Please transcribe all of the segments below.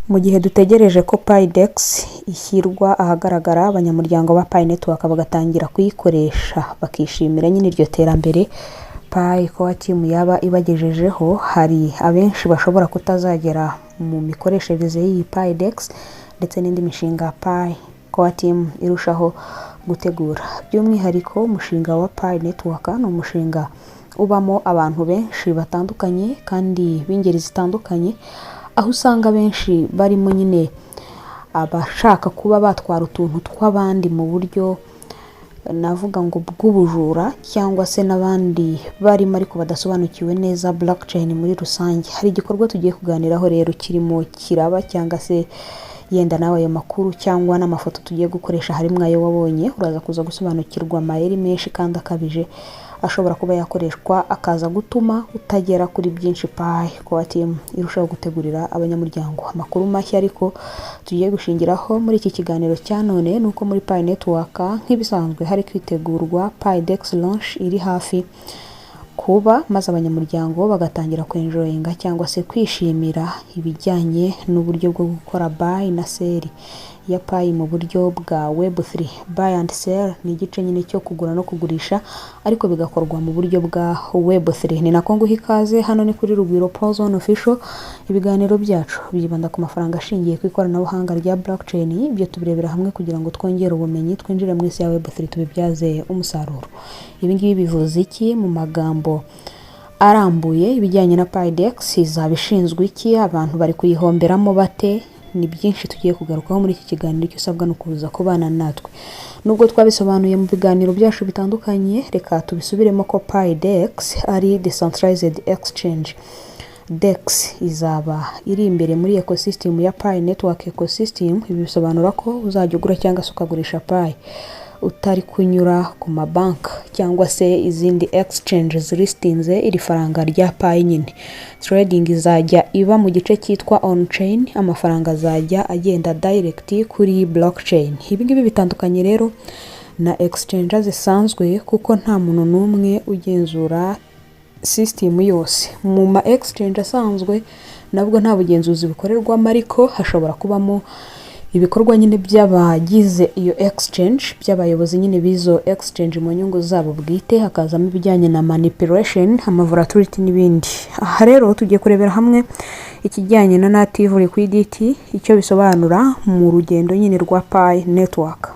Mu gihe dutegereje ko Pi DEX ishyirwa ahagaragara, abanyamuryango ba Pi Network bagatangira kuyikoresha, bakishimira nyine iryo terambere Pi Core Team yaba ibagejejeho, hari abenshi bashobora kutazagera mu mikoreshereze y'iyi Pi DEX ndetse n'indi mishinga Pi Core Team irushaho gutegura. By'umwihariko, umushinga wa Pi Network ni umushinga ubamo abantu benshi batandukanye kandi b'ingeri zitandukanye, aho usanga benshi barimo nyine abashaka kuba batwara utuntu tw'abandi mu buryo navuga ngo bw'ubujura, cyangwa se n'abandi barimo ariko badasobanukiwe neza blockchain muri rusange. Hari igikorwa tugiye kuganiraho rero kirimo kiraba, cyangwa se yenda nawe ayo makuru cyangwa n'amafoto tugiye gukoresha harimo ayo wabonye, uraza kuza gusobanukirwa amayeri menshi kandi akabije ashobora kuba yakoreshwa akaza gutuma utagera kuri byinshi Pi Core Team irushaho gutegurira abanyamuryango. Amakuru mashya ariko tugiye gushingiraho muri iki kiganiro cya none ni uko muri Pi Network, nk'ibisanzwe, hari kwitegurwa Pi DEX launch iri hafi kuba, maze abanyamuryango bagatangira kwenjoyinga cyangwa se kwishimira ibijyanye n'uburyo bwo gukora buy na sell ya Pi mu buryo bwa Web3. Buy and sell ni igice nyine cyo kugura no kugurisha, ariko bigakorwa mu buryo bwa Web3. Ni nako nguha ikaze, hano ni kuri Rugwiro Pozone Official. Ibiganiro byacu byibanda ku mafaranga ashingiye ku ikoranabuhanga rya blockchain. Ibyo tubirebera hamwe kugira ngo twongere ubumenyi, twinjire mu isi ya Web3, tubibyaze umusaruro. Ibi ngibi bivuze iki mu magambo arambuye? Ibijyanye na Pi DEX, izaba ishinzwe iki? Abantu bari kuyihomberamo bate? Ni byinshi tugiye kugarukaho muri iki kiganiro. Icyo usabwa ni ukuza kubana natwe. Nubwo twabisobanuye mu biganiro byacu bitandukanye, reka tubisubiremo ko Pi DEX ari decentralized exchange. DEX izaba iri imbere muri ecosystem ya Pi Network ecosystem. Ibi bisobanura ko uzajya ugura cyangwa se ukagurisha Pi utari kunyura ku mabanki cyangwa se izindi exchange zilistinze iri faranga rya Pi nyine. Trading izajya iba mu gice cyitwa on chain, amafaranga azajya agenda direct kuri blockchain. Ibi ngibi bitandukanye rero na exchange zisanzwe, kuko nta muntu n'umwe ugenzura system yose. Mu ma exchange asanzwe nabwo nta bugenzuzi bukorerwamo, ariko hashobora kubamo ibikorwa nyine by'abagize iyo exchange, by'abayobozi nyine b'izo exchange mu nyungu zabo bwite, hakazamo ibijyanye na manipulation, amavolatility n'ibindi. Aha rero tugiye kurebera hamwe ikijyanye na native liquidity, icyo bisobanura mu rugendo nyine rwa Pi Network.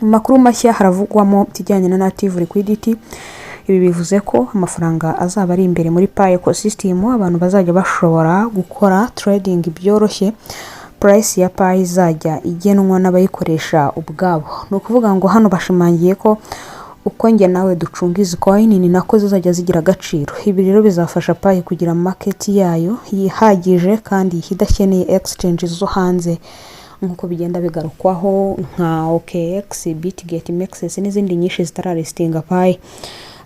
Mu makuru mashya haravugwamo ikijyanye na native liquidity. Ibi bivuze ko amafaranga azaba ari imbere muri Pi ecosystem, abantu bazajya bashobora gukora trading byoroshye, price ya Pi izajya igenwa n'abayikoresha ubwabo. Ni ukuvuga ngo hano bashimangiye ko uko njye nawe ducunga izi coin ni nako zizajya zigira agaciro. Ibi rero bizafasha Pi kugira market yayo yihagije kandi idakeneye exchange zo hanze, nk'uko bigenda bigarukwaho nka OKX, Bitget, MEXC n'izindi nyinshi zitaralistinga Pi,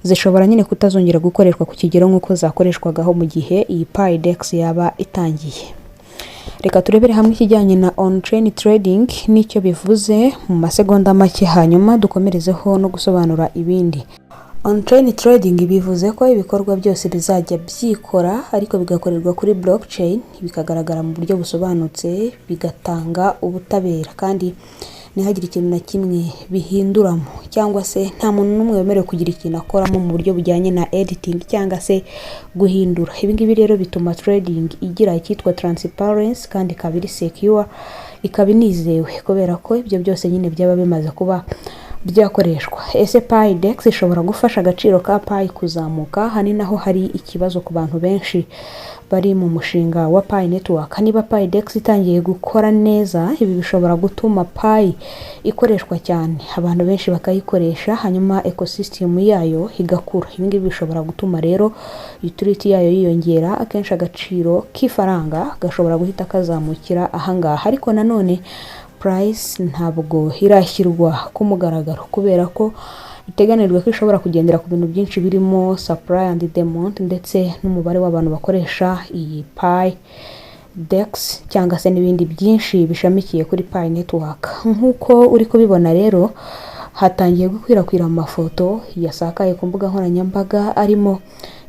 zishobora nyine kutazongera gukoreshwa ku kigero nk'uko zakoreshwagaho mu gihe iyi Pi DEX yaba itangiye. Reka turebere hamwe ikijyanye na on chain trading n'icyo bivuze mu masegonda make, hanyuma dukomerezeho no gusobanura ibindi. On chain trading bivuze ko ibikorwa byose bizajya byikora, ariko bigakorerwa kuri blockchain, bikagaragara mu buryo busobanutse, bigatanga ubutabera, kandi ntihagire ikintu na kimwe bihinduramo, cyangwa se nta muntu n'umwe wemerewe kugira ikintu akoramo mu buryo bujyanye na editing cyangwa se guhindura. Ibi ngibi rero bituma trading igira icyitwa transparency kandi ikaba iri secure, ikaba inizewe, kubera ko ibyo byose nyine byaba bimaze kuba byakoreshwa. Ese Pi DEX ishobora gufasha agaciro ka Pi kuzamuka? Aha ni naho hari ikibazo ku bantu benshi bari mu mushinga wa Pi Network. Niba Pi DEX itangiye gukora neza, ibi bishobora gutuma Pi ikoreshwa cyane, abantu benshi bakayikoresha, hanyuma ecosystem yayo igakura. Ibi ngibi bishobora gutuma rero utility yayo yiyongera, akenshi agaciro k'ifaranga gashobora guhita kazamukira ahangaha. Ariko nanone price ntabwo irashyirwa ku mugaragaro, kubera ko biteganijwe ko ishobora kugendera ku bintu byinshi birimo supply and demand ndetse n'umubare w'abantu bakoresha iyi Pi DEX, cyangwa se n'ibindi byinshi bishamikiye kuri Pi Network. Nk'uko uri kubibona rero, hatangiye gukwirakwira amafoto yasakaye ku mbuga nkoranyambaga arimo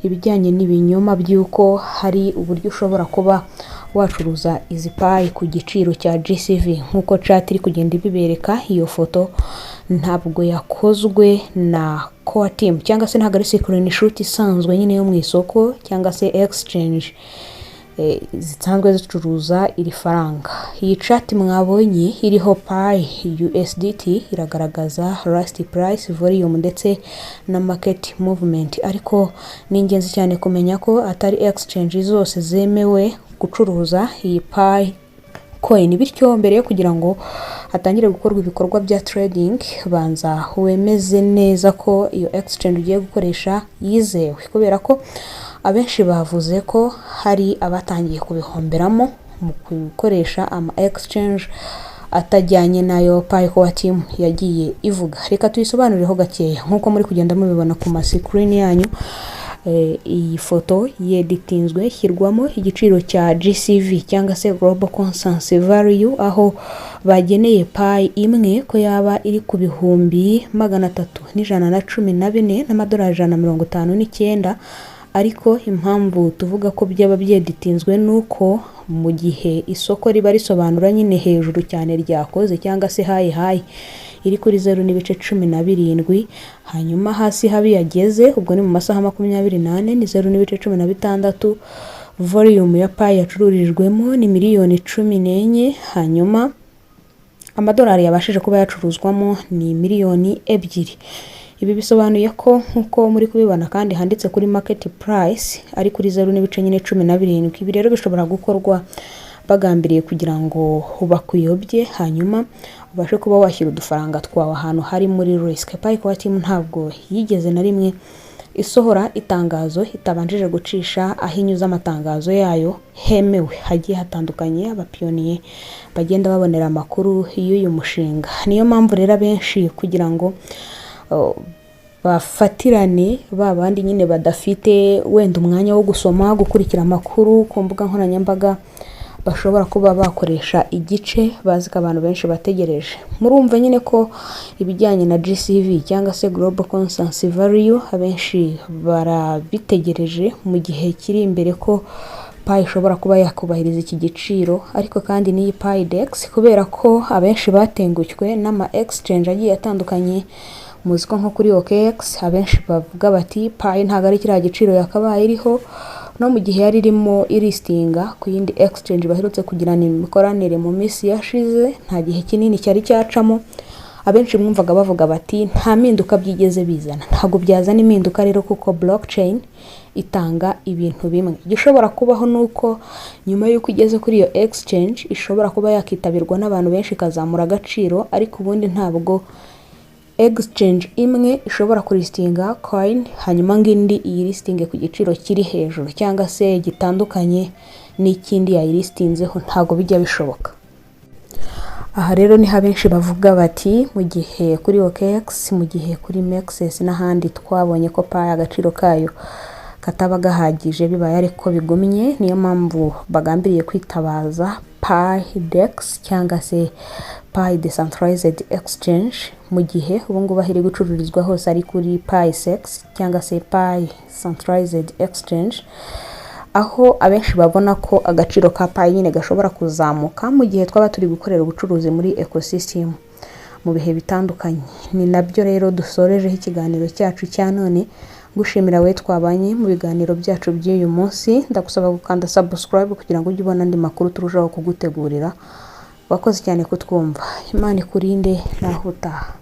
ibijyanye n'ibinyoma by'uko hari uburyo ushobora kuba wacuruza izi Pi ku giciro cya GCV nk'uko chart iri kugenda ibibereka. Iyo foto ntabwo yakozwe na Core Team, cyangwa se ntabwo ari screenshot isanzwe nyine yo mu isoko cyangwa se exchange zisanzwe zicuruza iri faranga. Iyi chart mwabonye iriho Pi USDT iragaragaza last price, volume ndetse na market movement, ariko ni ingenzi cyane kumenya ko atari exchange zose zemewe gucuruza iyi Pi coin. Bityo mbere yo kugira ngo hatangire gukorwa ibikorwa bya trading, banza wemeze neza ko iyo exchange ugiye gukoresha yizewe, kubera ko abenshi bavuze ko hari abatangiye kubihomberamo mu gukoresha ama exchange atajyanye nayo Pi Core Team yagiye ivuga. Reka tuyisobanureho gakeya nk'uko muri kugenda mubibona ku ma screen yanyu. Iyi foto yeditinzwe, ishyirwamo igiciro cya GCV cyangwa se Global Consensus Value, aho bageneye Pi imwe ko yaba iri ku 314,159 n'amadolari 159. Ariko impamvu tuvuga ko byaba byeditinzwe ni uko mu gihe isoko riba risobanura nyine hejuru cyane ryakoze cyangwa se high iri kuri 0.17, hanyuma hasi habi yageze, ubwo ni mu masaha 24, ni 0.16. Volume ya Pi yacururijwemo ni miliyoni 14, hanyuma amadolari yabashije kuba yacuruzwamo ni miliyoni 2. Ibi bisobanuye ko, nk'uko muri kubibona kandi handitse kuri market price ari kuri zeru n'ibice nyine 17. Ibi rero bishobora gukorwa bagambiriye kugira ngo bakuyobye, hanyuma ubashe kuba washyira udufaranga twawe ahantu hari muri risk. Pi Core Team ntabwo yigeze na rimwe isohora itangazo itabanjije gucisha aho inyuza amatangazo yayo hemewe hagiye hatandukanye, abapiyoniye bagenda babonera amakuru y'uyu mushinga. Niyo mpamvu rero abenshi kugira ngo bafatirane ba bandi nyine badafite wenda umwanya wo gusoma, gukurikira amakuru ku mbuga nkoranyambaga, bashobora kuba bakoresha igice bazi ko abantu benshi bategereje. Murumva nyine ko ibijyanye na GCV cyangwa se Global Consensus Value abenshi barabitegereje mu gihe kiri imbere ko Pi ishobora kuba yakubahiriza iki giciro. Ariko kandi n'iyi Pi DEX, kubera ko abenshi batengushywe n'ama exchange agiye atandukanye, muzi ko nko kuri OKX abenshi bavuga bati Pi ntabwo ari kiriya giciro yakabaye iriho, no mu gihe yari irimo ilistinga ku yindi exchange baherutse kugirana imikoranire mu minsi yashize, nta gihe kinini cyari cyacamo, abenshi mwumvaga bavuga bati nta mpinduka byigeze bizana. Ntabwo byazana impinduka rero, kuko blockchain itanga ibintu bimwe. Igishobora kubaho ni uko nyuma y'uko igeze kuri iyo exchange ishobora kuba yakitabirwa n'abantu benshi, ikazamura agaciro, ariko ubundi ntabwo exchange imwe ishobora kulistinga coin hanyuma ngo indi iyilistinge ku giciro kiri hejuru cyangwa se gitandukanye n'ikindi yayilistinzeho. Ntabwo bijya bishoboka. Aha rero niho abenshi bavuga bati mu gihe kuri OKX, mu gihe kuri MEXC n'ahandi twabonye ko Pi agaciro kayo kataba gahagije, bibaye ariko bigumye, niyo mpamvu bagambiriye kwitabaza Pi DEX cyangwa se Pi Decentralized Exchange, mu gihe ubu ngubu aho iri gucururizwa hose ari kuri Pi CEX cyangwa se Pi Centralized Exchange, aho abenshi babona ko agaciro ka Pi nyine gashobora kuzamuka mu gihe twaba turi gukorera ubucuruzi muri ecosystem mu bihe bitandukanye. Ni nabyo rero dusorejeho ikiganiro cyacu cya none. Gushimira we twabanye mu biganiro byacu by'uyu munsi, ndagusaba gukanda subscribe kugira ngo ujye ubona andi makuru turushaho kugutegurira. Wakoze cyane kutwumva. Imana ikurinde, naho utaha.